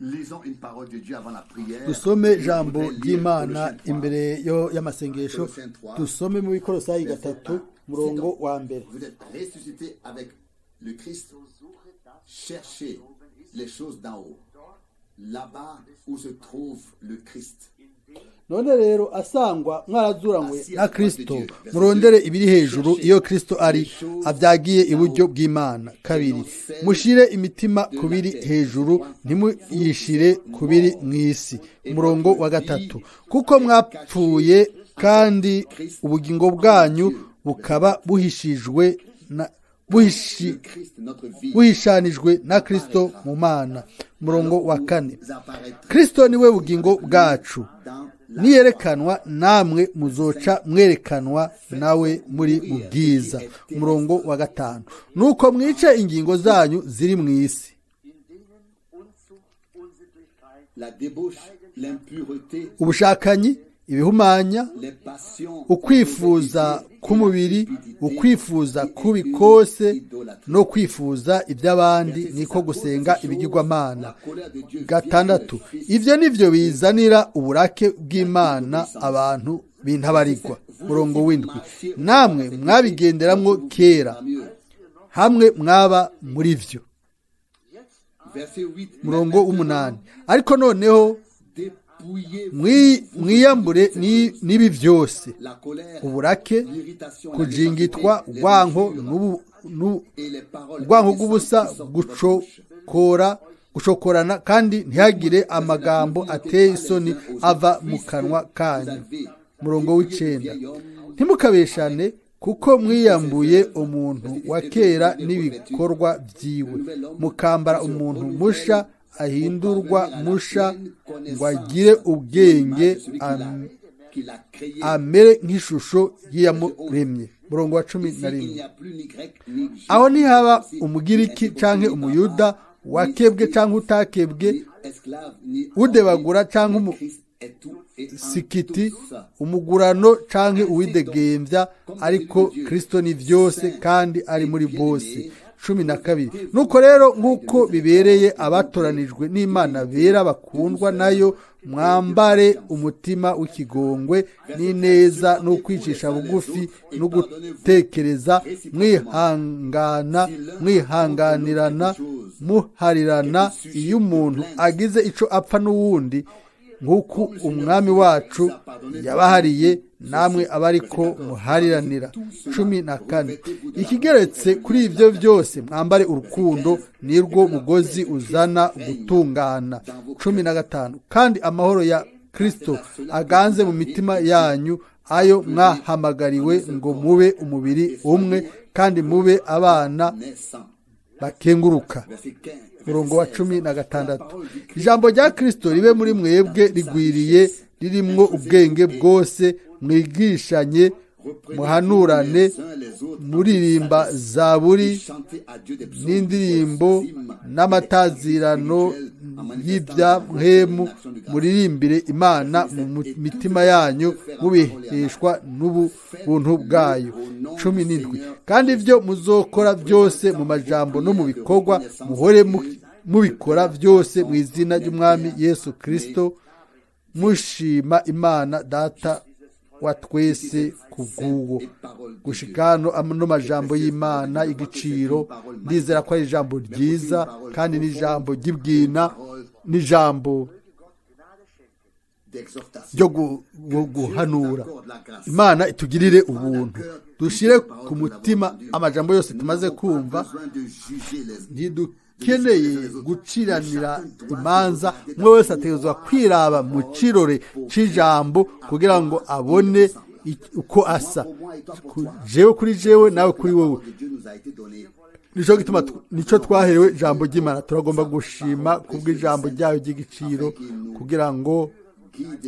Lisons une parole de Dieu avant la prière. Dusome ijambo Je voudrais lire ry'Imana Colossiens 3, imbere y'amasengesho. Colossiens 3, Dusome mu Bikorosayi verset 3, 1. murongo wa mbere. Vous êtes ressuscité avec le Christ. Cherchez les choses d'en haut, là-bas où se trouve le Christ. None rero asangwa mwarazuranywe na Kristo, murondere ibiri hejuru iyo Kristo ari abyagiye iburyo bw'Imana. Kabiri, mushire imitima ku biri hejuru, ntimuyishire ku biri mu isi. Umurongo wa 3, kuko mwapfuye kandi ubugingo bwanyu bukaba buhishijwe na Le Christ, notre vie, buhishanijwe na Kristo mu Mana. Umurongo wa 4, vous apparaîtrez Kristo niwe bugingo bwacu, dans la niyerekanwa namwe muzoca mwerekanwa nawe muri mu bwiza. Umurongo wa 5, nuko mwice ingingo zanyu ziri mu isi: in denen Unzucht, Unsittlichkeit, la débauche, l'impureté, ubushakanyi, ibihumanya, les passions, ukwifuza k'umubiri, ukwifuza kubi kose no kwifuza iby'abandi, niko gusenga ibigirwamana. 6, ibyo nibyo bizanira uburake bw'Imana abantu b'intabarigwa. Murongo w'7, namwe mwabigenderamwo kera hamwe mwaba muri byo. Verset 8. Murongo w'8, ariko noneho Dépouillez-vous mwiyambure n'ibi byose: la colère, uburake, l'irritation, la kujingitwa, méchanceté, les urwanko injures et les paroles urwanko indécentes rw'ubusa, qui sortent de votre bouche. gucokora, gushokorana, kandi ntihagire amagambo ateye isoni ava mu kanwa kanyu. Murongo w'9, ntimukabeshane, kuko mwiyambuye umuntu wa kera n'ibikorwa byiwe, mukambara umuntu musha ahindurwa musha ngo agire ubwenge, Qui l'a créé. amere nk'ishusho y'Iyamuremye. Murongo wa cumi Ici, na il rimwe n'y a plus ni grec, ni juif, Aho ntihaba ni Umugiriki ni canke ni Umuyuda, barbare, wakebwe ni canke utakebwe, ni esclave, ni udebagura canke mais Christ est tout et en umusikiti, tous. umugurano canke uwidegembya, ariko Kristo ni vyose kandi ari muri bose. 12, nuko rero nk'uko bibereye abatoranijwe n'Imana bera bakundwa nayo, mwambare umutima w'ikigongwe n'ineza n'ukwicisha bugufi no gutekereza, mwihangana, mwihanganirana, muharirana iyo umuntu agize ico apfa n'uwundi, nk'uko Umwami wacu yabahariye, namwe abariko muhariranira. 14, ikigeretse kuri ibyo byose, mwambare urukundo, nirwo mugozi uzana gutungana. 15, kandi amahoro ya Kristo aganze mu mitima yanyu, ayo mwahamagariwe ngo mube umubiri umwe, kandi mube abana Naissant. bakenguruka. Verset 15. Murongo wa Verset 16. 16, ijambo rya Kristo ribe muri mwebwe rigwiriye, ririmwo ubwenge bwose, mwigishanye, muhanurane, Les uns les autres muririmba zaburi chantez à Dieu des psaumes, n'indirimbo des hymnes, n'amatazirano des spirituels, en manifestant y'ibyahemu, une action de grâce. muririmbire Imana mu mitima yanyu, mubiheshwa n'ubuntu bwayo. 17, kandi ibyo muzokora byose mu majambo no mu bikorwa, muhore mubikora byose mu izina ry'Umwami Yesu Kristo, mushima Imana Data wa twese kubw'uwo. Gushika hano ano majambo y'Imana igiciro, ndizera ko ari ijambo ryiza kandi n'ijambo ry'ibwina n'ijambo D'exhortation. ryo guhanura. Imana itugirire ubuntu, dushire ku mutima amajambo yose tumaze kumva. Besoin de juger les Ntidukeneye guciranira imanza, umwe wese ategerezwa kwiraba mu kirore c'ijambo kugira ngo abone uko asa. Jewe kuri jewe, nawe kuri wowe. de Dieu nous a été donné. Nico gituma nico twaherewe ijambo ry'Imana. Turagomba gushima kubw'ijambo ryayo ry'igiciro, kugira ngo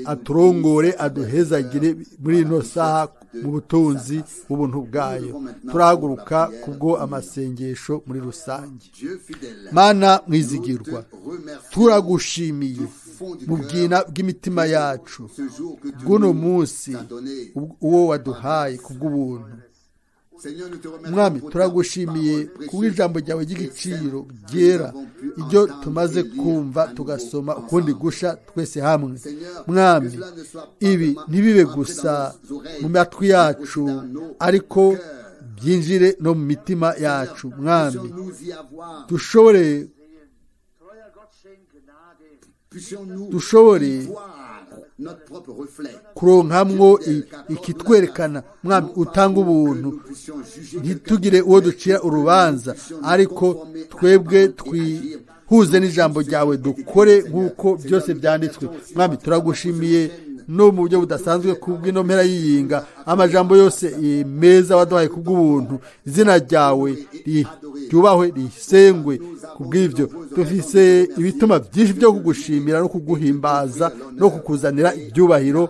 aturongore, aduhezagire muri ino saha mu butunzi bw'ubuntu bwayo. Turahaguruka kubwo amasengesho muri rusange. Dieu fidèle, Mana mwizigirwa, te remercions turagushimiye mu bwina bw'imitima yacu ce jour que tu bw'uno nous munsi as donné. uwo waduhaye kubw'ubuntu. Mwami, turagushimiye kubw'ijambo ryawe ry'igiciro ryera, ibyo tumaze kumva tugasoma ukundi gusha twese hamwe. Mwami, ibi ntibibe gusa mu matwi yacu, ariko byinjire no mu mitima yacu. Mwami, dushobore kuronkamwo ikitwerekana. Mwami, utanga ubuntu, ntitugire uwo ducira urubanza, ariko twebwe twihuze n'ijambo ryawe, dukore nk'uko byose byanditswe. Mwami, turagushimiye no mu buryo budasanzwe kubw'ino mpera y'iyinga, amajambo yose meza waduhaye kubw'ubuntu. Izina ryawe ryubahwe, risengwe. Kubw'ibyo dufise ibituma byinshi byo kugushimira no kuguhimbaza no kukuzanira ibyubahiro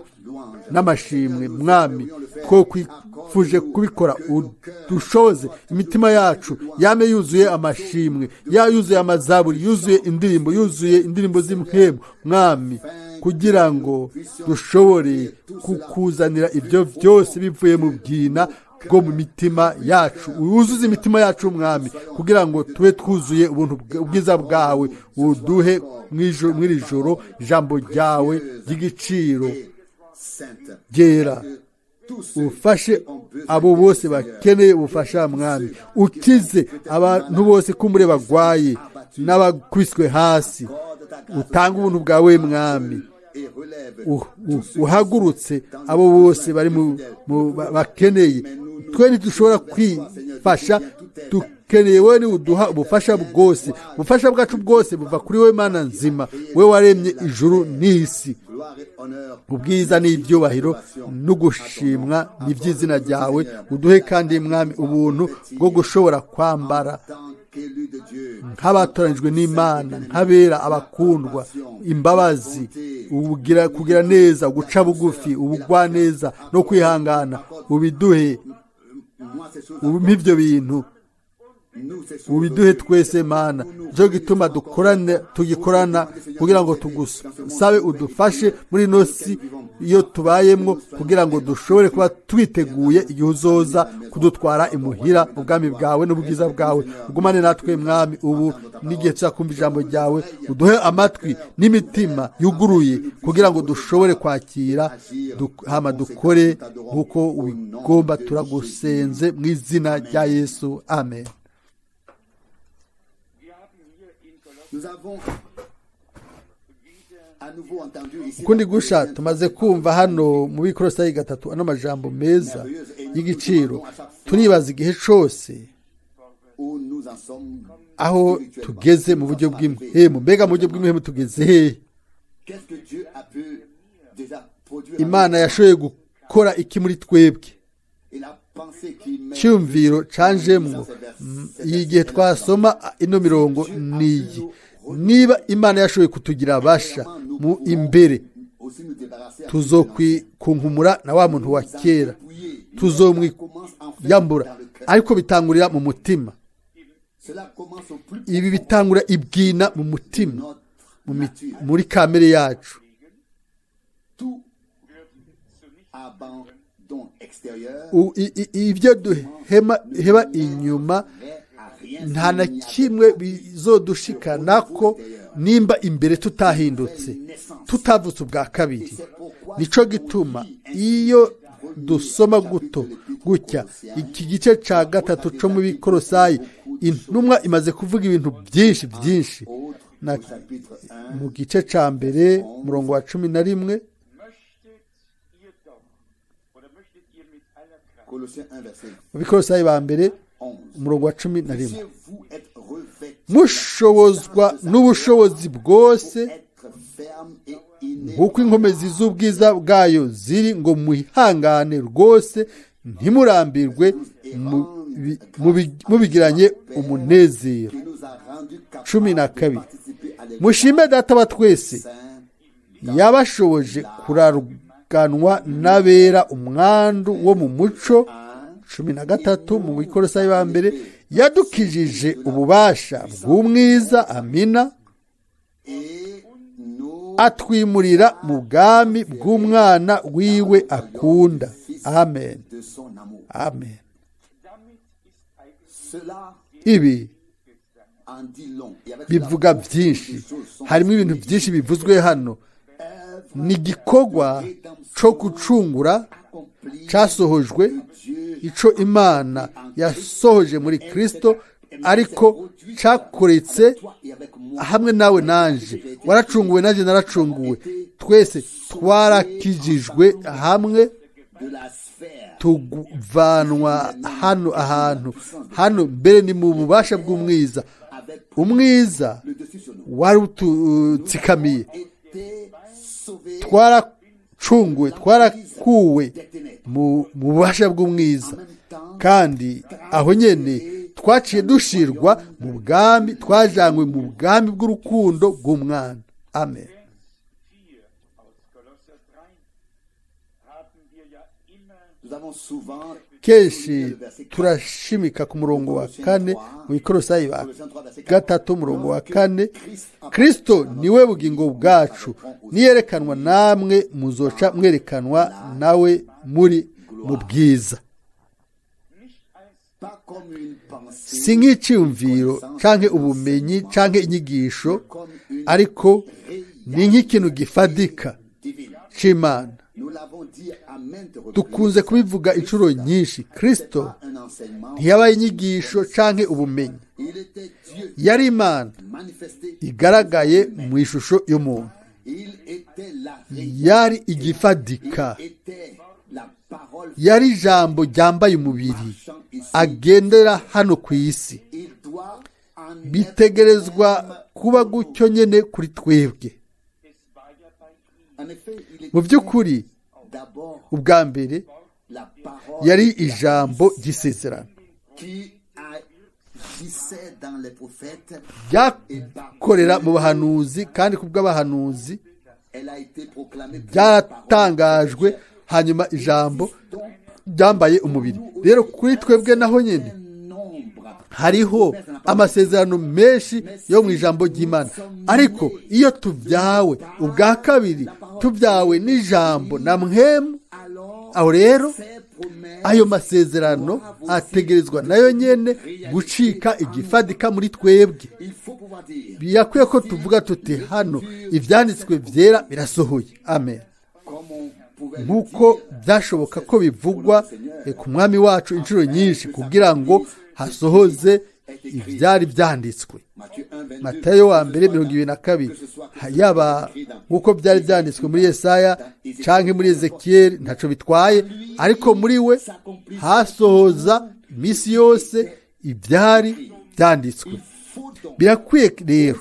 n'amashimwe. Mwami, twokwifuje kubikora, dushoze imitima yacu yame yuzuye amashimwe, yuzuye amazaburi, yuzuye indirimbo, yuzuye indirimbo z'impwemu, Mwami, kugira ngo dushobore kukuzanira ibyo byose bivuye mu bwina bwo mu mitima yacu. Wuzuze imitima yacu, Mwami, kugira ngo tube twuzuye ubuntu, ubwiza bwawe. Uduhe mw'iri joro ijambo ryawe ry'igiciro ryera. Ufashe abo bose bakeneye ubufasha, Mwami. Ukize abantu bose kumbure bagwaye n'abakubiswe hasi. Utanga ubuntu bwawe, Mwami, uhagurutse abo bose bari bakeneye. Twe ntidushobora kwifasha, dukeneye wowe, ni uduha ubufasha bwose. Ubufasha bwacu bwose buva kuri wowe, Mana nzima, we waremye ijuru n'isi. Ubwiza n'ibyubahiro no gushimwa ni iby'izina ryawe. Uduhe kandi, Mwami, ubuntu bwo gushobora kwambara nk'abatoranijwe n'Imana, nk'abera abakundwa, imbabazi, kugira neza, guca bugufi, ubugwaneza no kwihangana. Ubiduhe, ubimpe ibyo bintu, ubiduhe twese, Mana. Nicyo gituma dukorane, tugikorana kugira ngo tugusabe udufashe muri ino si iyo tubayemo, kugira ngo dushobore kuba twiteguye igihe uzoza kudutwara imuhira, ubwami bwawe n'ubwiza bwawe. Ugumane natwe, Mwami, ubu n'igihe tuzakumva ijambo ryawe. Uduhe amatwi n'imitima yuguruye kugira ngo dushobore kwakira, hama dukore nk'uko ubigomba. Turagusenze mu izina rya Yesu, amen. Ukundi gusha tumaze kumva hano mu Bikorosayi 3 ano majambo meza y'igiciro. Turibaza igihe cyose aho tugeze mu buryo bw'impemu. Mbega mu buryo bw'impemu tugeze hehe? Imana yashoboye gukora iki muri twebwe? Cyumviro canjemwo igihe twasoma ino mirongo niyi: niba Imana yashoboye kutugira abasha mu imbere, tuzokwikunkumura na wa muntu wa kera, tuzomwiyambura. Ariko bitangurira mu mutima. Ibi bitangura ibwina mu mutima, muri kamere yacu. Ibyo duheba inyuma nta na kimwe bizodushikana ko nimba imbere tutahindutse, tutavutse ubwa kabiri. Nico gituma iyo dusoma guto gutya iki gice cya 3 cyo mu Bikorosayi, intumwa imaze kuvuga ibintu byinshi byinshi. Mu gice cya 1 umurongo wa 11, mu Bikorosayi ba mbere umurongo wa 11, mushobozwa n'ubushobozi bwose nk'uko inkomezi z'ubwiza bwayo ziri, ngo mwihangane rwose, ntimurambirwe, mubigiranye umunezero. 12, mushime Data wa twese yabashoboje kurarganwa n'abera umwandu wo mu muco. 13 mu Bikorosayi ba mbere, yadukijije ububasha bw'umwiza, amina, atwimurira mu bwami bw'umwana wiwe akunda. Amen, amen. Ibi bivuga byinshi, harimo ibintu byinshi bivuzwe hano. Ni igikorwa cyo gucungura cyasohojwe, icyo Imana yasohoje muri Kristo, ariko cyakoretse hamwe nawe nanje. Waracunguwe, nanjye naracunguwe, twese twarakijijwe hamwe, tuvanwa hano ahantu hano mbere ni mu bubasha bw'umwiza. Umwiza wari ututsikamiye, twaracunguwe, twarakuwe mu bubasha bw'umwiza, kandi aho nyine twaciye dushirwa mu bwami, twajanywe mu bwami bw'urukundo bw'umwana. Amen. Kenshi turashimika ku murongo wa 4 mu Ikorosayi ba 3, umurongo wa 4: Kristo niwe bugingo bwacu, niyerekanwa namwe muzoca mwerekanwa nawe muri mu bwiza. Si nk'icyumviro canke ubumenyi canke inyigisho, ariko ni nk'ikintu gifadika c'Imana. Dukunze kubivuga inshuro nyinshi, Kristo ntiyabaye inyigisho canke ubumenyi, yari Imana igaragaye mu ishusho y'umuntu, yari igifadika, yari ijambo ryambaye umubiri agendera hano ku isi. Bitegerezwa kuba gutyo nyine kuri twebwe. Mu by'ukuri, ubwa mbere yari ijambo ry'isezerano ryakorera mu bahanuzi, kandi ku bw'abahanuzi byaratangajwe, hanyuma ijambo ryambaye umubiri. Rero kuri twebwe naho nyine hariho amasezerano menshi yo mu ijambo ry'Imana, ariko iyo tubyawe ubwa kabiri, tubyawe n'ijambo na mwemu, aho rero ayo masezerano ategerezwa nayo nyene gucika igifadika muri twebwe. Birakwiye ko tuvuga tuti hano ibyanditswe byera birasohoye. Amen. Nk'uko byashoboka ko bivugwa ku mwami wacu inshuro nyinshi kugira ngo hasohoze ibyari byanditswe. Matayo wa mbere 22, yaba nk'uko byari byanditswe muri Yesaya canke muri Ezekiyeli, ntaco bitwaye, ariko muri we hasohoza iminsi yose ibyari byanditswe. Birakwiye rero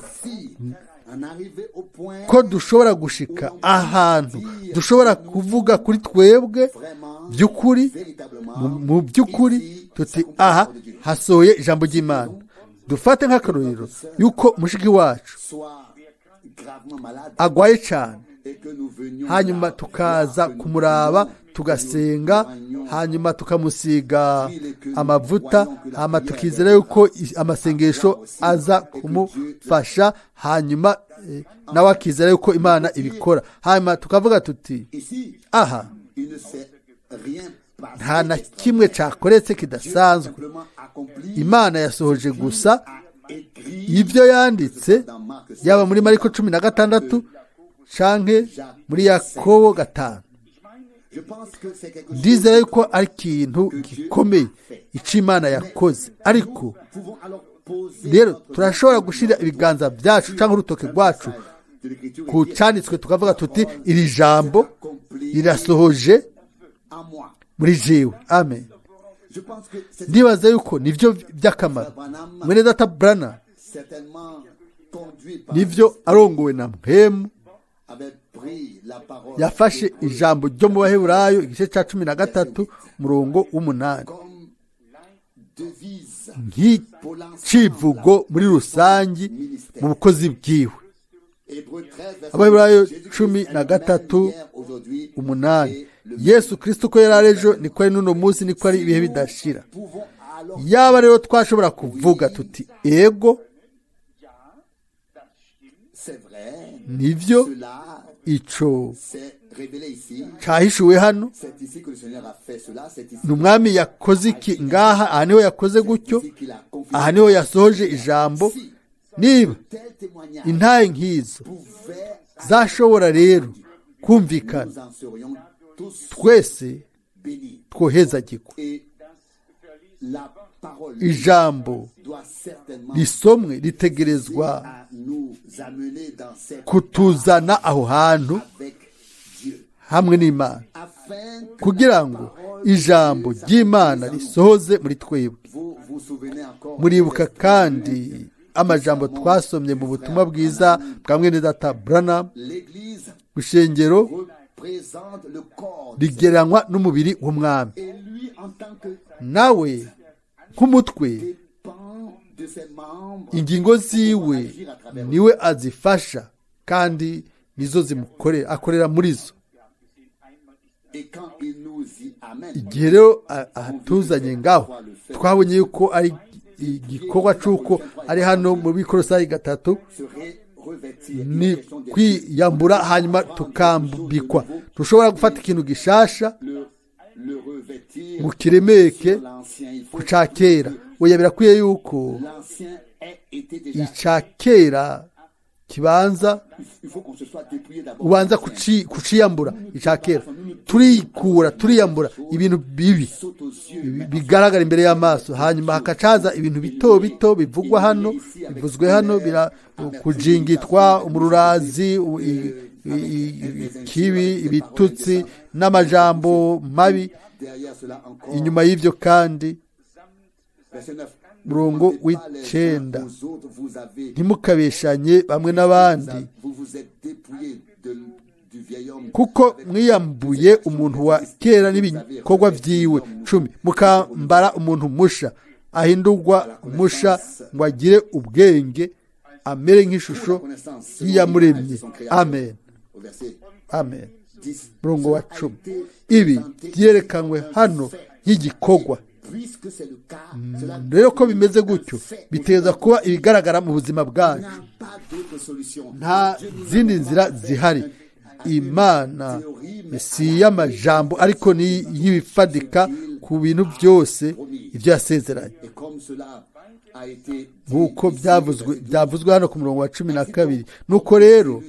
ko dushobora gushika ahantu dushobora kuvuga kuri twebwe by'ukuri, mu by'ukuri tuti aha hasohoye ijambo ry'Imana. Dufate nk'akarorero yuko mushiki wacu agwaye cyane, hanyuma tukaza kumuraba, tugasenga, hanyuma tukamusiga amavuta, hanyuma tukizera yuko amasengesho aza kumufasha, hanyuma nawe akizera yuko Imana ibikora, hanyuma tukavuga tuti aha nta na kimwe cyakoretse kidasanzwe, Imana yasohoje gusa ibyo yanditse, yaba muri Mariko 16 canke muri Yakobo 5. Ndizera yuko ari ikintu gikomeye icyo Imana yakoze, ariko rero turashobora gushyira ibiganza byacu cyangwa urutoki rwacu ku cyanditswe tukavuga tuti iri jambo rirasohoje muri jewe. Amen. Ndibaza yuko nibyo by'akamaro. Mwene data Brana nibyo arongowe na mpemu yafashe ijambo ryo mu Baheburayo igice cya 13 umurongo w'8 nk'icivugo muri rusangi mu bukozi bwiwe. Abaheburayo 13:8, Yesu Kristo uko yari ejo niko ari n'uno munsi, niko ari ibihe bidashira. Yaba rero twashobora kuvuga tuti ego nibyo, ico Cahishuwe hano. Ni umwami yakoze iki ngaha? Aha niho yakoze gutyo, aha niho yasohoje ijambo. Niba intaye nk'izo zashobora rero kumvikana, twese twohezagirwa. Ijambo risomwe ritegerezwa kutuzana aho hantu hamwe n'Imana, kugira ngo ijambo ry'Imana risohoze muri twebwe. Muribuka kandi amajambo twasomye mu butumwa bwiza bwa mwene data Branham. Rushengero rigereranywa n'umubiri w'umwami, nawe nk'umutwe ingingo ziwe niwe azifasha kandi nizo zimukorera, akorera muri zo. Igihe rero ahatuzanye ngaho, twabonye yuko ari igikorwa cy'uko ari hano mu Bikorosayi 3, ni kwiyambura hanyuma tukambikwa. Dushobora gufata ikintu gishasha ngo kiremeke ku cya kera. Oya, birakwiye yuko icya kera kibanza, ubanza kuciyambura icya kera. Turikura, turiyambura ibintu bibi bigaragara imbere y'amaso, hanyuma hakacaza ibintu bito bito bivugwa hano, bivuzwe hano, kujingitwa, umururazi, ikibi, ibitutsi n'amajambo mabi. Inyuma y'ibyo kandi, murongo w'9, ntimukabeshanye bamwe n'abandi, kuko mwiyambuye umuntu wa kera n'ibikorwa byiwe. 10, mukambara umuntu musha ahindurwa musha ngo agire ubwenge, amere nk'ishusho y'Iyamuremye. Amen, amen. Murongo wa 10, ibi byerekanwe hano nk'igikorwa. Rero ko bimeze gutyo, biteza kuba ibigaragara mu buzima bwacu. Nta zindi nzira zihari. Imana si iy'amajambo, ariko ni iy'ibifadika ku bintu byose ibyo yasezeranye, nk'uko byavuzwe hano ku murongo wa 12. Nuko rero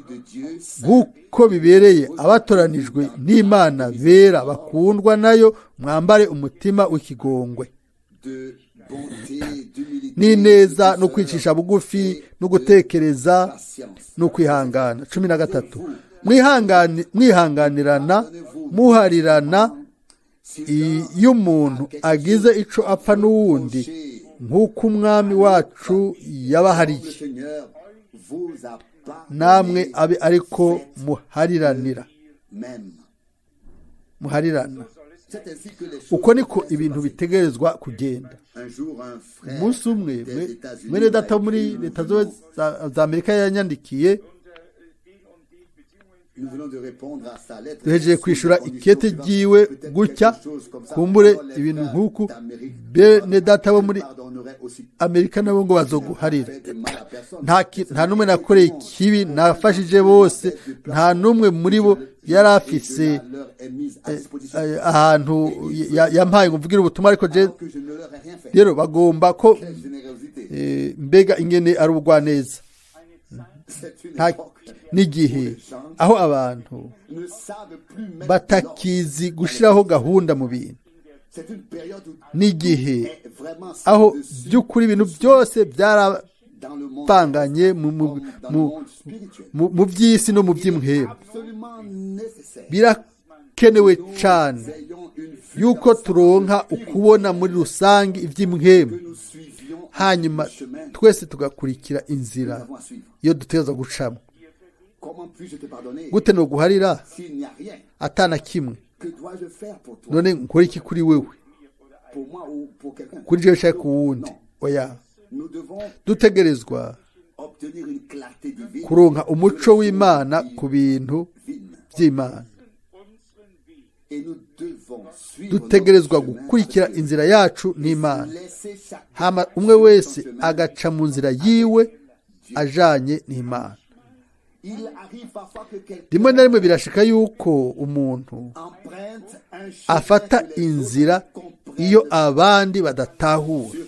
nk'uko bibereye abatoranijwe n'Imana bera bakundwa nayo, mwambare umutima w'ikigongwe n'ineza no kwicisha bugufi no gutekereza no kwihangana. 13, mwihanganirana, muharirana iyo umuntu agize ico apfa n'uwundi, nk'uko umwami wacu yabahariye, namwe abe ariko muhariranira, muharirana. Uko niko ibintu bitegerezwa kugenda. Umunsi umwe mwene data muri Leta za Amerika yanyandikiye, duhejeje kwishyura ikete ryiwe gutya, kumbure ibintu nk'uku, bene data bo muri Amerika nabo ngo bazoguharira. Nta n'umwe nakoreye ikibi, nafashije bose, nta n'umwe muri bo yari afise ahantu yampaye ngo mvugire ubutumwa, ariko rero bagomba ko mbega ingene ari ubugwaneza. N'igihe aho abantu batakizi gushyiraho gahunda mu bintu, n'igihe aho by'ukuri ibintu byose byarapanganye mu by'isi no mu by'imwebwe. Birakenewe cyane yuko turonka ukubona muri rusange iby'imwebwe, hanyuma twese tugakurikira inzira iyo duteza gucamo. Gute no guharira atana kimwe? None nkora iki kuri wewe, kuri jewe cyangwa ku wundi? Oya, dutegerezwa kuronka umuco w'Imana ku bintu by'Imana. Dutegerezwa gukurikira inzira yacu n'Imana, hama umwe wese agaca mu nzira yiwe ajanye n'Imana. Rimwe na rimwe birashika yuko umuntu afata inzira iyo abandi badatahura,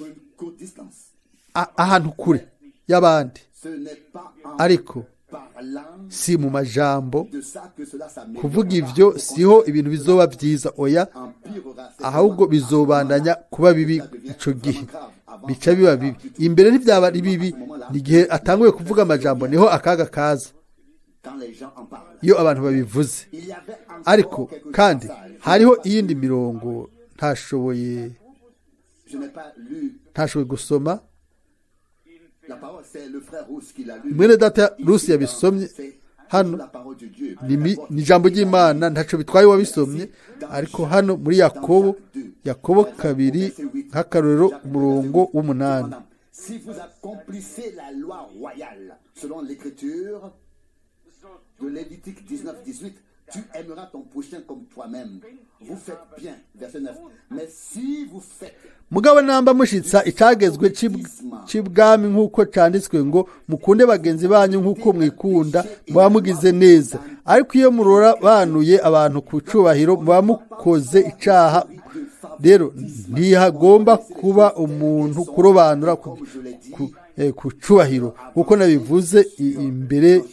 ahantu kure y'abandi, ariko si mu majambo kuvuga ibyo siho ibintu bizoba byiza, oya, ahubwo bizobandanya kuba bibi. Icyo gihe bica biba bibi, imbere ntibyaba ari bibi, igihe atanguye kuvuga amajambo niho akaga kaza, iyo abantu babivuze. Ariko kandi hariho iyindi mirongo ntashoboye gusoma. Mwene data Rusi yabisomye hano, ni ijambo ry'Imana, ntacyo bitwaye wabisomye. Ariko hano muri Yakobo, Yakobo 2 nk'akarorero, umurongo w'8. De Lévitique 19, 18, tu aimeras ton prochain comme toi-même. Vous faites bien, verset 9. Mais si vous faites... Mugabo namba mushitsa icagezwe c'ibwami nk'uko canditswe ngo mukunde bagenzi banyu nk'uko mwikunda, muba mugize neza. Ariko iyo murora banuye abantu ku cubahiro, muba mukoze icaha. Rero ntihagomba kuba umuntu kurobanura ku cubahiro, kuko nabivuze imbere,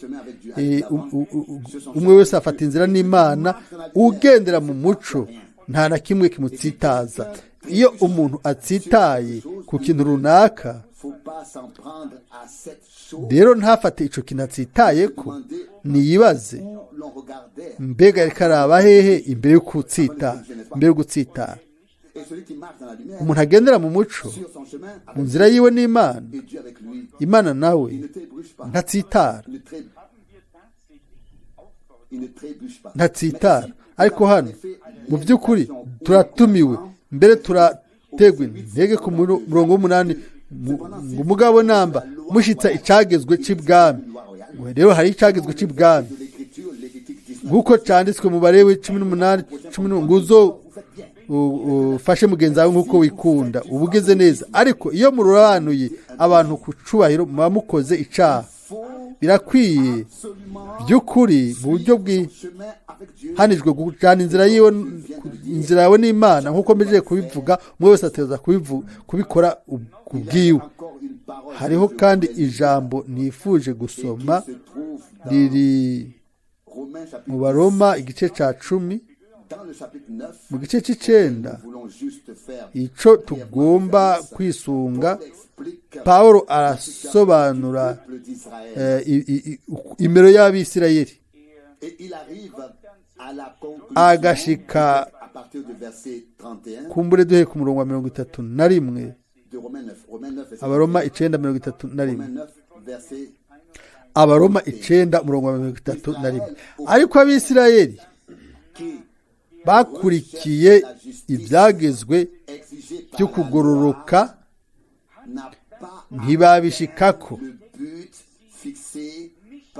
umwe wese afata inzira n'Imana. Ugendera mu muco nta na kimwe kimutsitaza. Iyo umuntu atsitaye ku kintu runaka, rero ntafate ico kintu atsitaye ko, niyibaze mbega ariko araba hehe imbere yo gutsitara, imbere yo gutsitara. Umuntu agendera mu muco, mu nzira yiwe n'Imana, Imana nawe ntatsitara, ntatsitara. Ariko hano mu by'ukuri turatumiwe, mbere turategwa intege ku murongo w'8, ngo mugabo namba mushitsa icagezwe c'ibwami. Rero hari icagezwe c'ibwami nk'uko canditswe mu Balewi 18, 10, nguzo ufashe mugenzi wawe nk'uko wikunda, uba ugeze neza. Ariko iyo murobanuye abantu ku cubahiro, muba mukoze icaha. Birakwiye by'ukuri mu buryo bwihanijwe kujana inzira yiwe, inzira yawe n'Imana, nk'uko mbejeje kubivuga. Umwe wese ateza kubikora kubwiwe. Hariho kandi ijambo nifuje gusoma riri mu Baroma igice ca 10, mu gice c'9, ico tugomba kwisunga. Pawulo arasobanura imero y'Abisirayeli, agashika kumbure duhe ku murongo wa 31, Abaroma 9 31, Abaroma 9 umurongo wa 31. Ariko Abisirayeli bakurikiye ibyagezwe byo kugororoka ntibabishikako,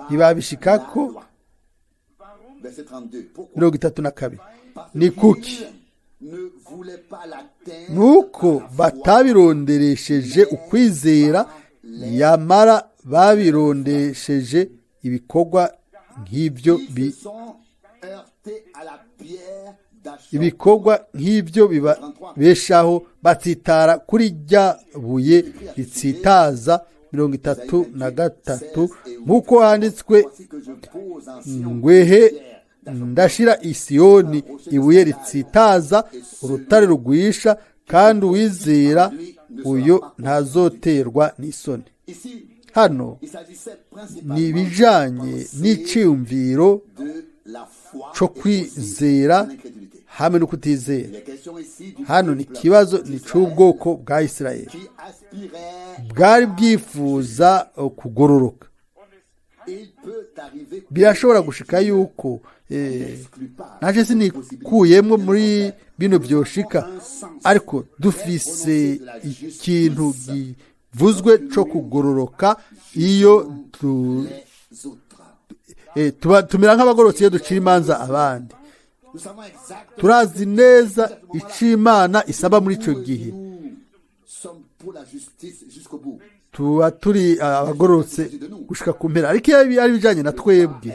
ntibabishikako. 32. Ni kuki? Nuko batabironderesheje ukwizera, yamara babirondesheje ibikorwa nk'ibyo ibikorwa nk'ibyo bibabeshaho, batsitara kuri rya buye ritsitaza. 33. Nk'uko handitswe, ngwehe ndashira isiyoni ibuye ritsitaza, urutare rugwisha, kandi uwizera uyo ntazoterwa n'isoni. Hano ni ibijanye n'iciyumviro cyo kwizera hamwe no kutizera. Hano ni ikibazo ni cy'ubwoko bwa Isirayeli bwari bwifuza kugororoka. Birashobora gushika yuko naje sinikuyemo muri bino byoshika, ariko dufise ikintu givuzwe cyo kugororoka iyo tumera nk'abagororotsi iyo ducira imanza abandi. Turazi neza icyo Imana isaba muri icyo gihe, tuba turi abagororotse gushika ku mpera. Ariko iyo ari ibijyanye na twebwe,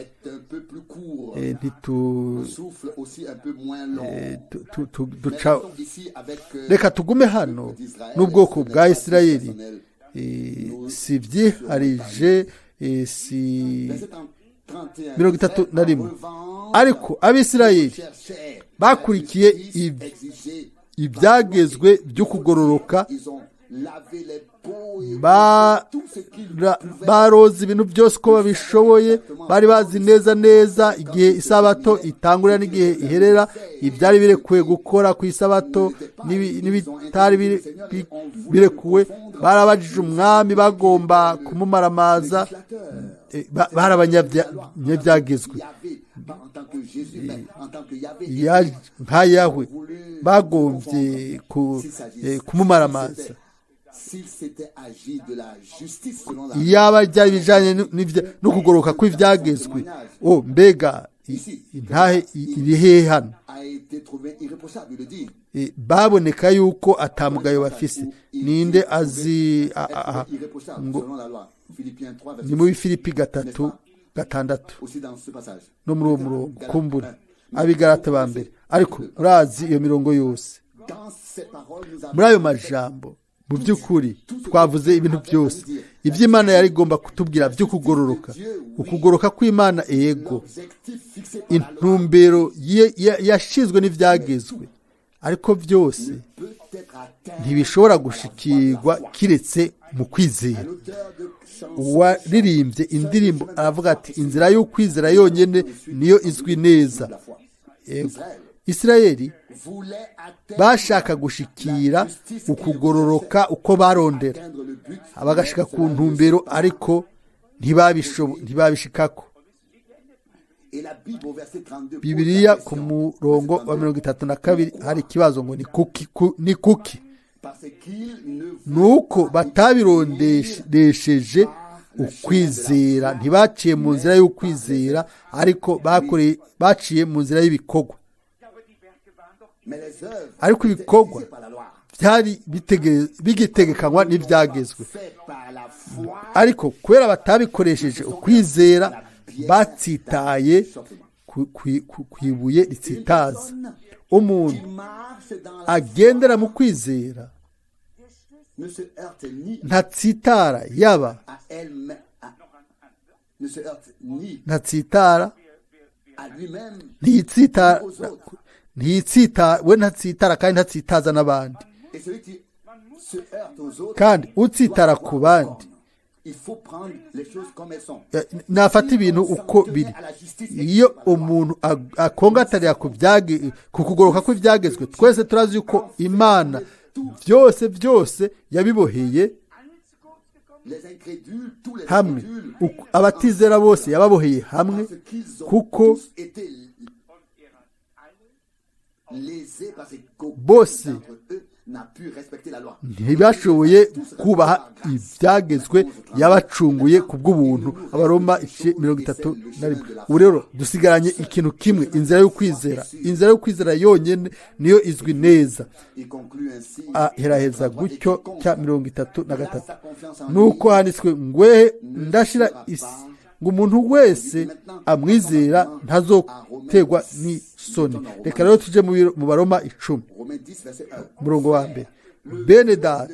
duca. Reka tugume hano n'ubwoko bwa Isirayeli, si byiharije, si 31. Ariko Abisirayeli bakurikiye ibyagezwe byo kugororoka, baroza ibintu byose uko babishoboye. Bari bazi neza neza igihe isabato itangurira n'igihe iherera, ibyari birekuwe gukora ku isabato n'ibitari birekuwe. Barabajije umwami, bagomba kumumaramaza. Bari abanyabyagezwe nka Yahwe, bagombye kumumaramaza. Iyaba byari ibijyanye no kugoroka kw'ibyagezwe, o mbega intahe iri hehe hano? Baboneka yuko atamugayo bafise. Ninde azi ngo ni muri Filipi 3:6 no muri uwo murongo kumbura Abigarata ba mbere, ariko urazi iyo mirongo yose. Muri ayo majambo, mu by'ukuri twavuze ibintu byose iby'Imana yari igomba kutubwira byo kugororoka, ukugoroka kw'Imana, ego, intumbero yashinzwe n'ibyagezwe, ariko byose ntibishobora gushikirwa kiretse mu kwizera. Uwaririmbye indirimbo aravuga ati: "Inzira y'ukwizera yonyine niyo izwi neza." Isirayeli bashaka gushikira ukugororoka uko barondera, bagashika ku ntumbero, ariko ntibabishikako. Bibiliya ku murongo wa 32 hari ikibazo ngo: Ni kuki? Nuko batabirondesheje ukwizera, ntibaciye mu nzira y'ukwizera, ariko baciye mu nzira y'ibikorwa. Ariko ibikorwa byari bigitegekanywa n'ibyagezwe, ariko kubera batabikoresheje ukwizera, batsitaye ku ibuye ritsitaza. Umuntu agendera mu kwizera ntatsitara, yaba ntatsitara, ntiyitsitara, ntiyitsita we, ntatsitara kandi ntatsitaza n'abandi. Kandi utsitara ku bandi nafata ibintu uko biri. Iyo umuntu akongatarira ku kugoroka kw'ibyagezwe, twese turazi yuko Imana byose byose yabiboheye hamwe, abatizera bose yababoheye hamwe, kuko bose ntibashoboye kubaha ibyagezwe, yabacunguye ku bw'ubuntu. Abaroma 31. Ubu rero dusigaranye ikintu kimwe: inzira y'ukwizera. Inzira y'ukwizera yonyine niyo izwi neza. Aheraheza gutyo cya 33: Nuko handitswe ngwehe ndashira isi ngo umuntu wese amwizera ntazoterwa n'isoni. Reka rero tujye mu Baroma 10, umurongo wa mbere. Bene data,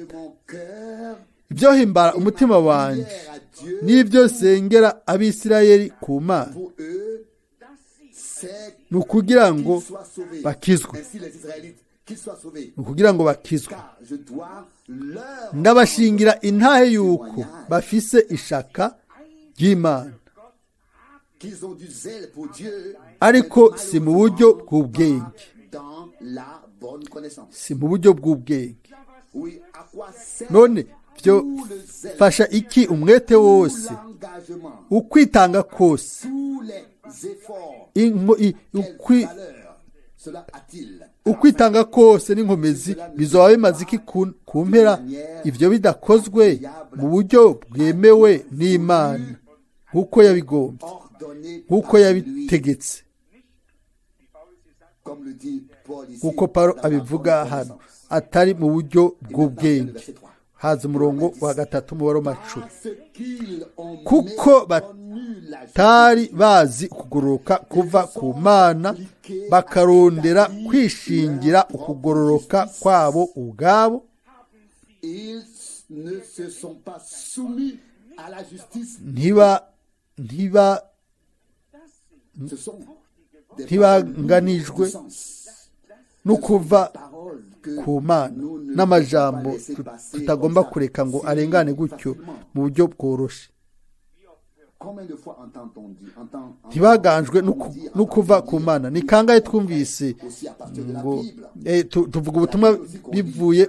ibyo himbara umutima wanjye n'ibyo sengera Abisirayeli ku Mana ni ukugira ngo bakizwe, ni ukugira ngo bakizwe. Ndabashingira intahe y'uko bafise ishaka ry'Imana, ariko si mu buryo bw'ubwenge, si mu buryo bw'ubwenge. None byo fasha iki umwete wose, ukwitanga kose, ukwitanga kose n'inkomezi bizoba bimaze iki ku mpera, ibyo bidakozwe mu buryo bwemewe n'Imana nk'uko yabigombye, nk'uko yabitegetse, nk'uko Pawulo abivuga hano, atari mu buryo bw'ubwenge? Haza umurongo wa 3 mu Baroma 10. Parce qu'ils ont Kuko méconnu la batari bazi ukugororoka kuva ku Mana, bakarondera kwishingira ukugororoka kwabo ubwabo, Ils ne se sont pas soumis à la justice. ntiba ntiba Ce sont des ntibanganijwe paroles de sens. no kuva Paroles que ku Mana nous ne n'amajambo devons pas laisser passer tutagomba comme ça, kureka ngo si arengane gutyo facilement. mu buryo bworoshe. Combien de fois entend-on dire, entend, Ntibaganjwe entend dire, no kuva entend ku dire, Mana. Ni kangahe twumvise aussi à partir de la ngo Bible. tuvuga ubutumwa bivuye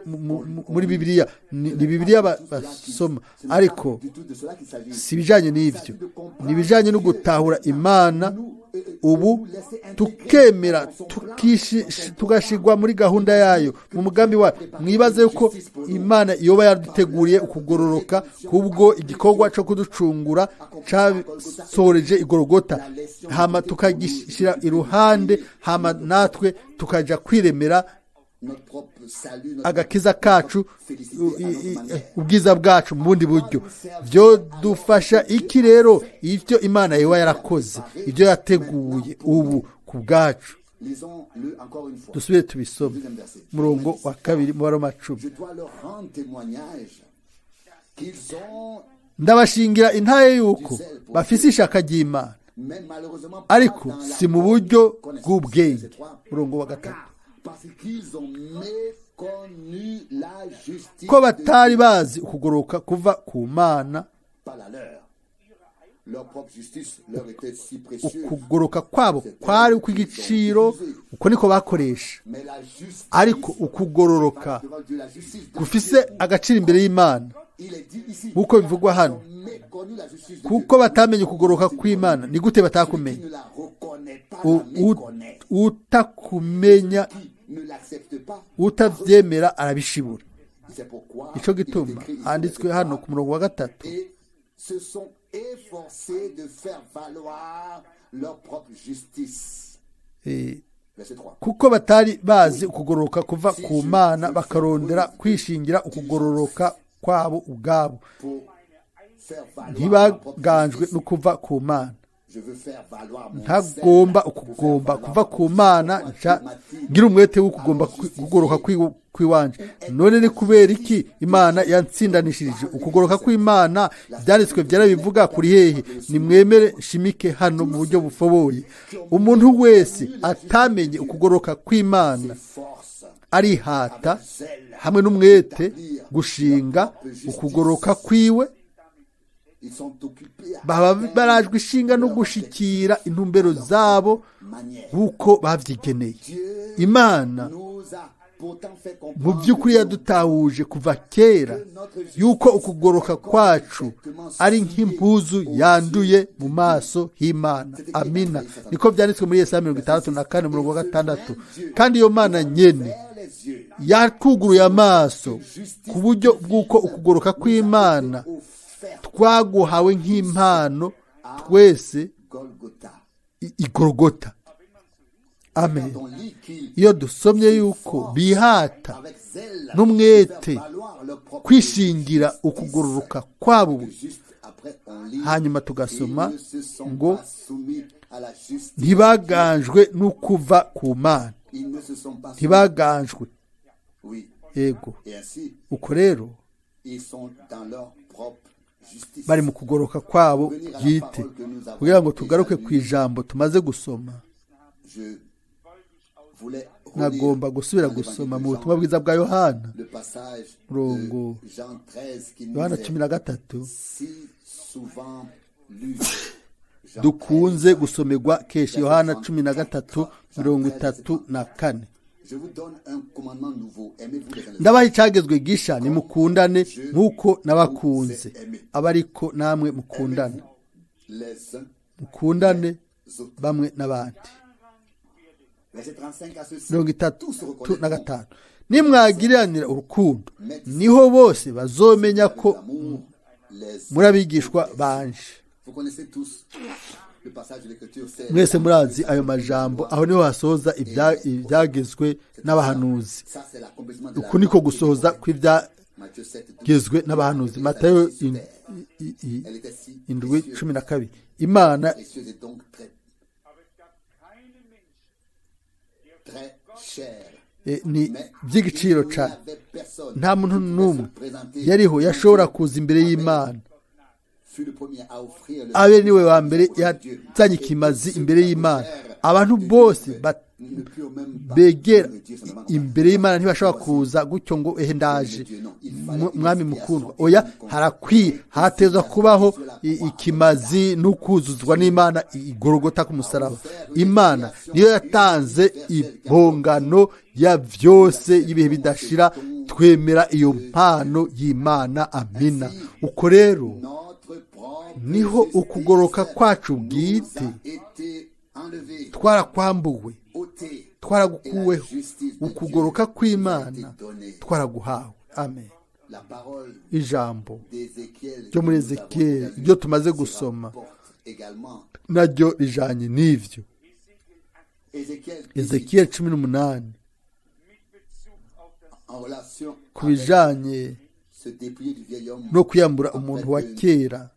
muri Bibiliya, ni Bibiliya basoma, Ce n'est pas ariko du tout de cela qu'il s'agit. si ibijyanye n'ibyo, ni ibijyanye no gutahura Imana ubu, tukemera tugashigwa muri gahunda yayo, mu mugambi wayo. Mwibaze yuko Imana yoba yaduteguriye ukugororoka kubwo igikorwa cyo kuducungura cyasoreje igorogota, hama tukagishyira iruhande, hama natwe tukajya kwiremera Notre propre salut, notre agakiza kacu, félicité à notre manière. ubwiza bwacu mu bundi buryo. Byo dufasha iki rero ibyo Imana yoba yarakoze, ibyo yateguye ubu ku bwacu? Lisons-le encore une fois. Dusubire tubisome, Deuxième verset. umurongo wa 2 mu Baroma 10. Je dois leur rendre témoignage qu'ils ont, Ndabashingira intaye yuko bafise ishaka ry'Imana, mais malheureusement pas ariko dans la si mu buryo connaissance. bw'ubwenge. Verset 3. Umurongo wa 3. Car, parce qu'ils ont méconnu la justice Ko de batari Dieu bazi ukugororoka kuva ku Mana, par la leur. Leur propre justice leur était si précieuse. Ukugoroka kwabo kwari ukw'igiciro, uko niko bakoresha, Mais la justice ariko ukugororoka devant Dieu, la justice de gufise Dieu, agaciro imbere y'Imana, il est dit ici, nk'uko bivugwa hano, ils ont méconnu la justice de kuko Dieu. batamenye ukugororoka kw'Imana. Ni gute Celui qui batakumenya? ne la reconnaît pas la méconnaît. Utakumenya, Qui ne l'accepte pas, utabyemera arabishibura. c'est pourquoi Ico il est gituma écrit ici, handitswe verset hano 3, ku murongo wa 3: et se sont efforcés de faire valoir leur propre justice. Verset 3. Kuko batari bazi ukugororoka kuva ku Mana, bakarondera kwishingira ukugororoka kwabo ubwabo, Pour faire valoir ma propre ntibaganjwe justice, no kuva ku Mana. je veux faire valoir mon Ntagomba zèle pour faire ukugomba valoir kuva ma ku justice. Mana, Pourquoi nca Dieu m'a-t-il ngira umwete wo kugomba kugoroka kw'iwanje? None ni kubera iki Imana yatsindanishirije ukugoroka kw'Imana? Ibyanditswe byera bivuga kuri hehe? Nimwemere nshimike hano mu buryo bufoboye: umuntu wese atamenye ukugoroka kw'Imana s'efforce arihata hamwe n'umwete gushinga ukugoroka kwiwe. Ils sont occupés à Baba atteindre barajwe ishinga no leur gushikira intumbero zabo manière. nk'uko babyigeneye. Dieu Imana nous a pourtant fait mu comprendre by'ukuri yadutahuje kuva kera yuko ukugoroka kwacu ari nk'impuzu yanduye mu maso h'Imana. Amina. Niko byanditswe muri Yesaya 64 umurongo wa 6. Kandi iyo Mana nyene vers les yeux yatwuguruye amaso ku buryo bw'uko ukugoroka kw'Imana offert twaguhawe nk'impano twese Golgotha. Igorogota. Amen. Quand on lit qu'ils Iyo dusomye yuko bihata avec zèle n'umwete de faire valoir leur propre kwishingira justice, ukugororoka kwabo, juste après on lit hanyuma tugasoma ils ne se sont ngo pas soumis à la justice. ntibaganjwe n'ukuva ku Mana. Ils ne se sont pas soumis. Ntibaganjwe. Oui. Yego. Et ainsi, Uko rero ils sont dans leur propre justice. bari mu kugoroka kwabo bwite. Kugira ngo tugaruke ku ijambo tumaze gusoma, Je voulais relire nagomba gusubira dans l'évangile gusoma de mu Jean, butumwa bwiza bwa Yohana, le passage murongo de Jean 13 qui nous Yohana est 13 si souvent lu. Jean dukunze 13, gusomerwa kenshi, Yohana 13:34. Je vous donne un commandement nouveau. Aimez-vous les uns les autres. Ndabaha icyagezwe gisha: nimukundane nk'uko nabakunze, aba ariko namwe mukundane. Aimez-vous les uns Mukundane les autres. bamwe n'abandi. Verset 35 à ceci. mirongo Tous itatu se na reconnaîtront gatanu Nimwagiriranira urukundo, niho bose bazomenya ko l'amour les muri abigishwa banje. Vous connaissez tous le passage de l'Écriture, c'est Mwese murazi ayo majambo, aho niho hasohoza ibyagezwe n'abahanuzi. ça, c'est l'accomplissement de la Uku niko gusohoza Matthieu 7, 12. Byagezwe n'abahanuzi, Matayo Elle était si 7 précieuse, 12. Imana précieuse et donc très, très chère. Ni Mais by'igiciro il n'y cyane. avait personne Nta muntu qui pouvait n'umwe se présenter yariho devant yashobora Dieu. kuza imbere y'Imana. Fut le premier à offrir le Abe niwe wa mbere sacrifice de Dieu. yazanye Et ikimazi tous ceux imbere qui y'Imana. s'approchèrent Abantu de Dieu bose ne purent même pas begera dire simplement, imbere y'Imana ntibashobora kuza gutyo ngo ehe ndaje mwami mukundwa. Oya, harakwiye hatezwa kubaho ikimazi n'ukuzuzwa n'Imana igorogota ku musaraba. Imana niyo yatanze impongano ya byose y'ibihe bidashira. Twemera iyo mpano y'Imana. Amina. Uko rero Notre propre niho justice ukugoroka kwacu nous bwite a été enlevée, twarakwambuwe, ôtée. twaragukuweho. Et la justice de Ukugoroka Dieu kw'Imana nous a été donnée. twaraguhawe. Amen. La parole Ijambo d'Ézéchiel ryo muri que nous avons Ezekiyeli déjà lu ryo tumaze se gusoma rapporte également. naryo rijanye n'ivyo. Ézéchiel 18, Ezekiyeli 18, en relation ku avec bijanye se dépouiller du vieil homme. no kwiyambura umuntu wa kera.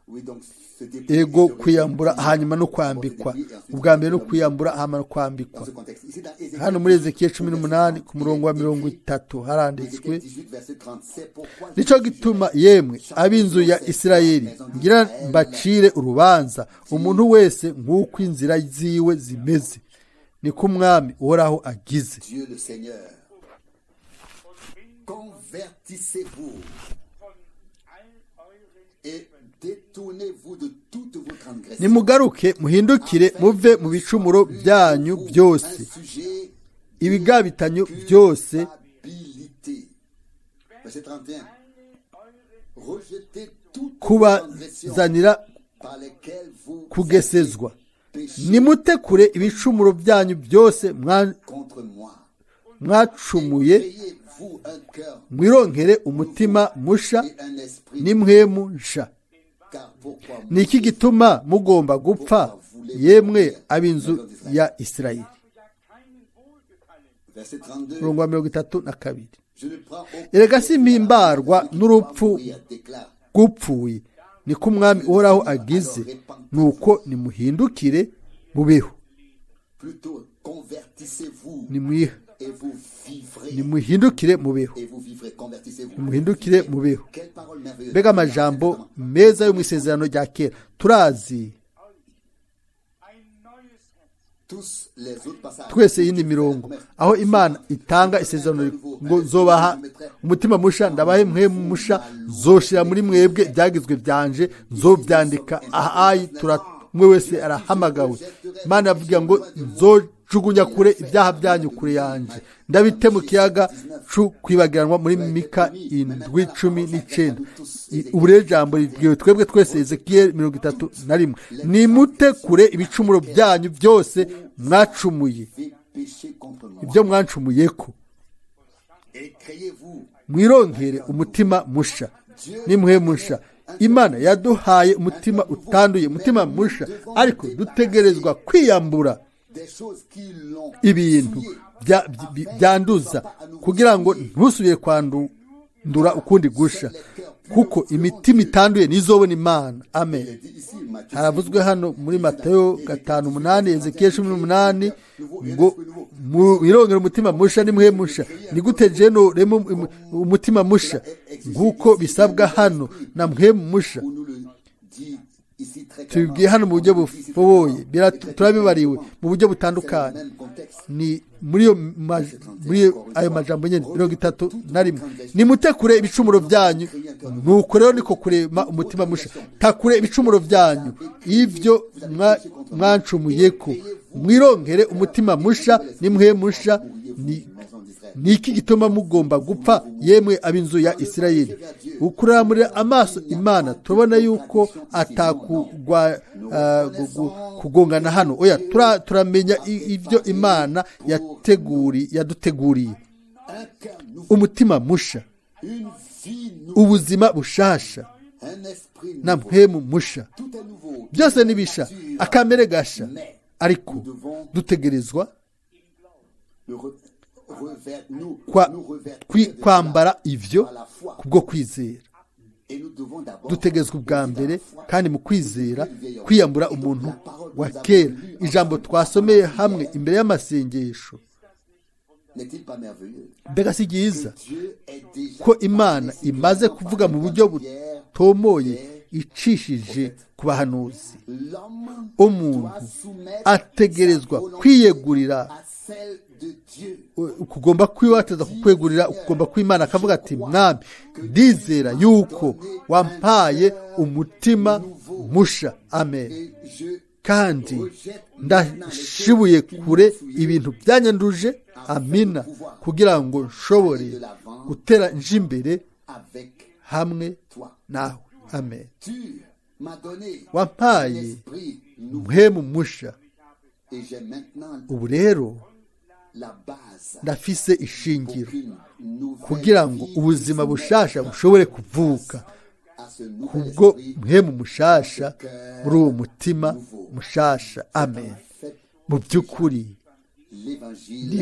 Oui, donc se dépouiller Ego, et se kwiyambura revêtir. hanyuma no kwambikwa. Ubwa mbere no kwiyambura, hanyuma no Dans kwambikwa. ce contexte. Ici, dans Ézéchiel Hano muri Ezekiyeli 18, 18 ku murongo wa il est mirongo écrit, itatu haranditswe: Ézéchiel 18, verset 37, pourquoi Nicyo gituma yemwe ab'inzu ya Isirayeli ngira mbacire urubanza umuntu wese nk'uko inzira ziwe zimeze, niko Umwami Uhoraho agize. Dieu le Seigneur. Convertissez-vous et détournez-vous de toutes vos transgressions. Nimugaruke muhindukire muve mu bicumuro byanyu byose, Un sujet ibigabitanyo byose, culpabilité. Verset 31. Rejetez toutes vos transgressions kubazanira par lesquelles vous kugesezwa. avez péché Nimute kure ibicumuro byanyu byose contre moi. mwacumuye, Créez-vous un cœur mwironkere umutima musha et un esprit. n'impwemu nsha. Car pourquoi Ni iki gituma mugomba gupfa, yemwe ab'inzu ya Isirayeli? Verset 32. Umurongo wa 32. Je ne prends aucun Erega simpimbarwa n'urupfu mourir, déclare rw'upfuye, niko Umwami Uhoraho agize. Nuko nimuhindukire mubeho. Plutôt convertissez-vous et vous vivrez. Nimuhindukire mubeho. Et vous vivrez, convertissez-vous. Nimuhindukire mubeho. Quelle parole merveilleuse. Mbega amajambo meza yo mu isezerano rya kera! Turazi Tous les autres passages. twese iyindi mirongo aho Imana itanga isezerano ngo nzobaha umutima musha, ndabahe mwe musha, nzoshira muri mwebwe ibyagizwe byanje, nzobyandika. Ahayi tura umwe wese arahamagawe. Imana yavuga ngo nzojugunya kure ibyaha byanyu kure yanje, ndabite mu kiyaga cu kwibagiranwa, muri Mika 7:19. Ubu rero ijambo ribwiwe twebwe twese, Ezekiyeli 31: nimute kure ibicumuro byanyu byose mwacumuye, Avez péché contre moi. ibyo mwancumuye ko, Et créez-vous mwironkere umutima musha nimwe musha. Imana yaduhaye umutima utanduye, umutima musha, ariko dutegerezwa kwiyambura des choses qui l'ont ibintu souillé, byanduza kugira ngo ntusubire kwandura ukundi gusha, kuko imitima itanduye ntizobona Imana. Amen. Il dit ici, Matthieu Haravuzwe hano muri Matayo 5:8, Ezekiyeli 18 ngo mwirongere umutima musha nimwe musha. Ni gute jeno remo umutima musha nk'uko bisabwa hano na mwe musha? où nous le dit ici très clairement. Tubibwiye hano mu buryo On nous le dit ici très bufoboye, clairement. Et très turabibariwe mu buryo C'est le butandukanye. même contexte. Ni muri iyo muri ayo majambo nyine 31: nimute kure ibicumuro byanyu. Nuko rero niko kurema umutima musha. Takure ibicumuro byanyu ibyo mwancumuye ko, mwironkere umutima musha nimwe musha. Ni ni iki gituma mugomba gupfa, yemwe ab'inzu ya Isirayeli? Ukuramurira amaso Imana turabona yuko atakugwa kugongana hano. Oya, turamenya ibyo Imana yaduteguriye: Un cœur nouveau, umutima musha, une vie nouvelle, ubuzima bushasha un esprit na nouveau. mpwemu musha. Tout est nouveau. Byose ni bisha, akamere gasha, ariko dutegerezwa Le re- kwambara ivyo kubwo kwizera. Dutegerezwa ubwa mbere kandi mu kwizera kwiyambura umuntu wa kera. Ijambo twasomeye hamwe imbere y'amasengesho, mbega si ryiza ko Imana imaze kuvuga mu buryo butomoye icishije ku bahanuzi. Umuntu ategerezwa kwiyegurira kugomba kwiwateza kukwegurira ukugomba kw'Imana, akavuga ati mwami ndizera yuko wampaye umutima musha, amen, kandi ndashibuye kure ibintu byanyanduje, amina, kugira ngo nshobore gutera nje imbere hamwe nawe, amen. Wampaye umuhemu musha, ubu rero ndafise ishingiro kugira ngo ubuzima bushasha bushobore kuvuka kubwo muhemu mushasha muri uwo mutima mushasha, amen. Mu by'ukuri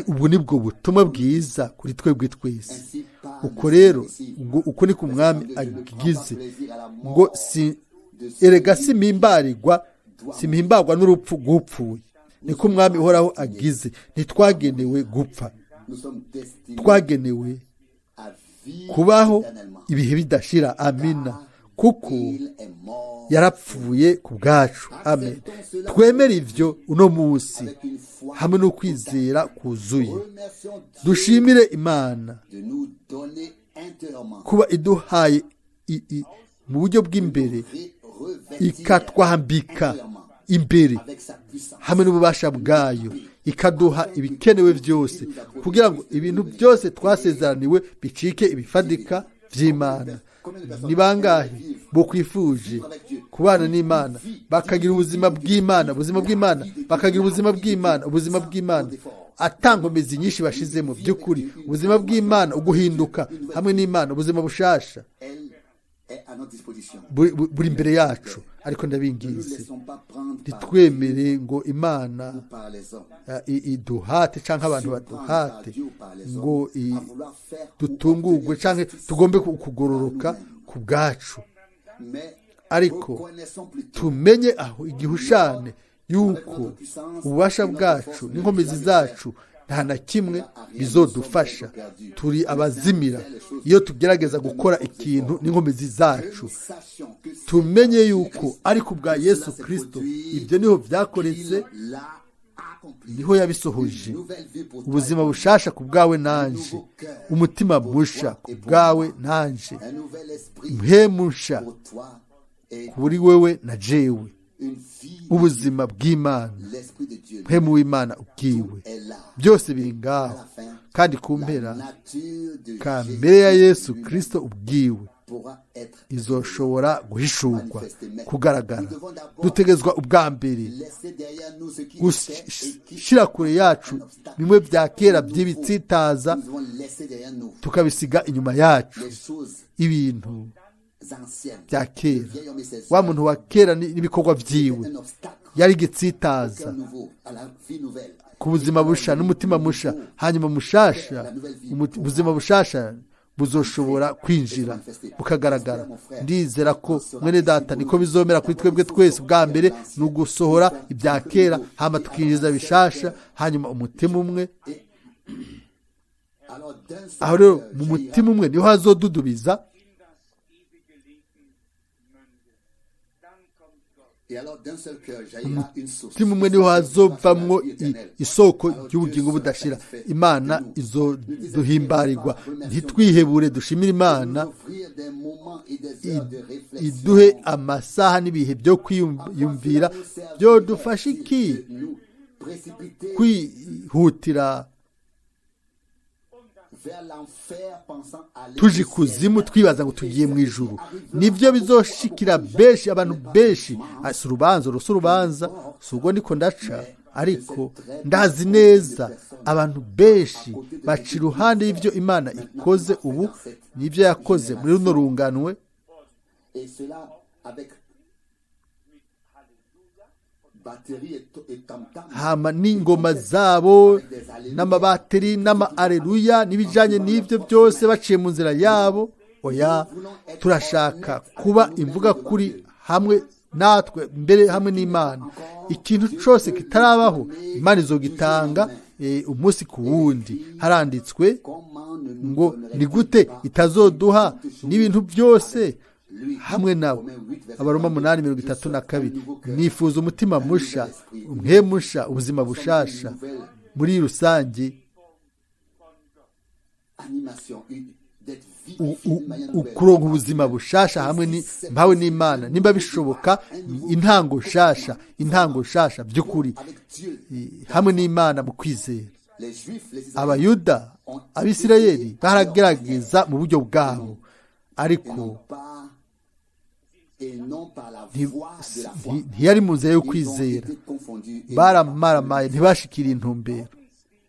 ubu ni bwo butumwa bwiza kuri twebwe twese. Uko rero uko ni ku mwami agize ngo si erega simimbarwa n'urupfu rw'upfuye, niko umwami uhoraho agize. Ntitwagenewe gupfa, twagenewe kubaho ibihe bidashira, amina, kuko yarapfuye ku bwacu, amen. Twemere ivyo uno munsi hamwe n'ukwizera kuzuye. Dushimire Imana kuba iduhaye mu buryo bw'imbere, ikatwambika imbere hamwe n'ububasha bwayo, ikaduha ibikenewe byose kugira ngo ibintu byose twasezeraniwe bicike ibifatika by'Imana. Ni bangahe bokwifuje kubana n'Imana bakagira ubuzima bw'Imana, ubuzima bw'Imana, bakagira ubuzima bw'Imana, ubuzima bw'Imana atankomezi nyinshi bashizemo? By'ukuri ubuzima bw'Imana, uguhinduka hamwe n'Imana, ubuzima bushasha buri imbere yacu. Ariko ndabingize, ntitwemere ngo Imana iduhate cyangwa abantu baduhate ngo dutungurwe cyangwa tugombe kugororoka ku bwacu, ariko tumenye aho igihushane yuko ububasha bwacu n'inkomezi zacu nta na kimwe bizodufasha. Turi abazimira iyo tugerageza gukora ikintu n'inkomezi zacu. Tumenye yuko ariko bwa Yesu Kristo ibyo niho byakoretse, niho yabisohoje. Ubuzima bushasha ku bwawe nanje, umutima musha ku bwawe nanje, muhemusha kuri wewe na jewe, ubuzima bw'Imana, mpemu w'Imana ubwiwe, byose biri ngaho. Kandi ku mpera kamere ya Yesu Kristo ubwiwe izoshobora guhishurwa, kugaragara. Dutegerezwa ubwa mbere gushyira kure yacu bimwe bya kera by'ibitsitaza, tukabisiga inyuma yacu, ibintu bya kera. Wa muntu wa kera n'ibikorwa byiwe yari igitsitaza ku buzima busha n'umutima musha. Hanyuma mushasha, ubuzima bushasha buzoshobora kwinjira bukagaragara. Ndizera ko mwene data niko bizomera kuri twebwe twese. Bwa mbere ni ugusohora ibya kera, hama tukinjiza bishasha, hanyuma umutima umwe. Aho rero mu mutima umwe niho hazodudubiza. Umutima umwe niho hazovamwo isoko ry'ubugingo budashira. Imana izoduhimbarirwa. Ntitwihebure, dushimire Imana iduhe amasaha n'ibihe byo kwiyumvira. Byodufasha iki kwihutira tuje ikuzimu twibaza ngo tugiye mu ijuru? Nibyo bizoshikira benshi, abantu benshi. Si urubanza, rusa urubanza, si ubwo niko ndaca, ariko ndazi neza abantu benshi baca iruhande y'ibyo Imana ikoze ubu n'ibyo yakoze muri runo runganwe. Batterie et tam-tam. Hama n'ingoma zabo n'amabateri n'ama-areruya n'ibijyanye n'ibyo byose baciye mu nzira yabo. Oya, turashaka kuba imvuga kuri hamwe natwe mbere hamwe n'Imana. Ikintu cyose kitarabaho, Imana izogitanga umunsi ku wundi. Haranditswe Comment ne nous ngo donnerait-il ni gute pas itazoduha n'ibintu byose lui? hamwe nawe? Romains 8, verset Abaroma 32. 8:32. Nifuza umutima musha, umwe musha, ubuzima bushasha muri rusange. Animation, d'être vivifié d'une manière nouvelle. Ukuronka ubuzima bushasha hamwe mpawe n'Imana, nimba bishoboka, intango shasha, intango shasha by'ukuri Avec Dieu, hamwe n'Imana mu kwizera. les Juifs, les Israélites Abayuda, Abisirayeli baragerageza mu buryo bwabo, ariko n'ont pas et non par la voie de la foi. ntiyari mu nzira yo Ils ont kwizera. été confondus et Baramaramaye, ntibashikira intumbero.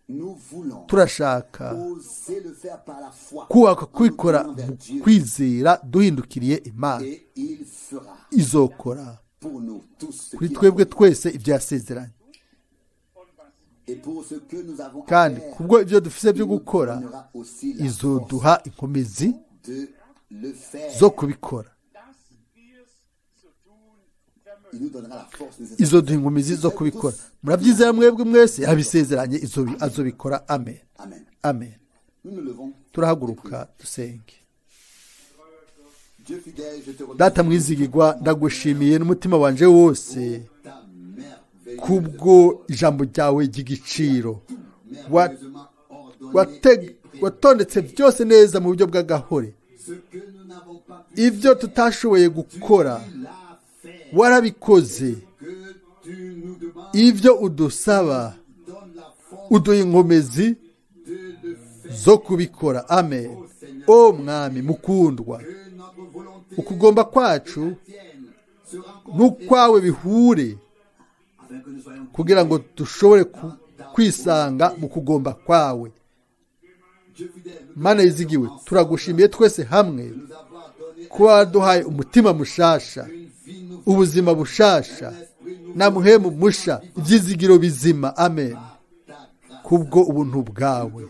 nous voulons Turashaka oser le faire par la foi kubaka en nous kubikora tournant vers mu Dieu. kwizera duhindukiriye Imana. Et il fera Izokora pour nous tous ce kuri qu'il a twebwe promis. twese ibyo yasezeranye. Et pour ce que nous avons à Kandi faire, kubwo ibyo dufise byo il nous gukora, donnera aussi la force izoduha inkomezi de le faire. zo kubikora. Il nous donnera la force nécessaire. Izoduha inkomezi zo kubikora. Murabyizera mwebwe mwese? Yabisezeranye, azobikora. Amen. Amen. Amen. Nous nous levons. Turahaguruka dusenge. Dieu fidèle, je te remercie Data mwizigirwa, ndagushimiye n'umutima wanje wose ta merveilleuse, kubwo ijambo ryawe ry'igiciro. Merveilleusement ordonné et prévu. Watondetse byose neza mu buryo bw'agahore. Ce que nous n'avons pas pu Ibyo tutashoboye gukora, tu l'as fait. warabikoze. Que tu nous demandes, Ibyo udusaba, donne la force uduha inkomezi de le faire. zo kubikora. Amen. O Mwami mukundwa, Que notre volonté ukugomba kwacu tienne se rencontre n'ukwawe bihure, afin que nous soyons kugira ngo dushobore kwisanga mu kugomba kwawe. Dieu fidèle, nous Mana yizigiwe, turagushimiye twese hamwe nous avoir donné kuba waduhaye umutima mushasha, une vie nouvelle, ubuzima bushasha, esprit nouveau, na muhemu musha, ibyizigiro bizima. Amen. ta grâce. Kubwo ubuntu bwawe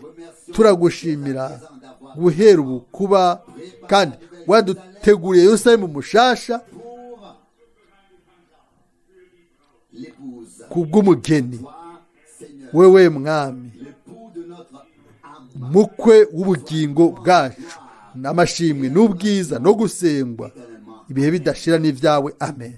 turagushimira guhera ubu kuba kandi waduteguriye Yerusalemu mushasha Pour l'épouse, kubw'umugeni. toi, Seigneur, Wewe Mwami, l'époux de notre âme, mukwe w'ubugingo bwacu, n'amashimwe n'ubwiza no gusengwa ibihe bidashira n'ibyawe. Amen.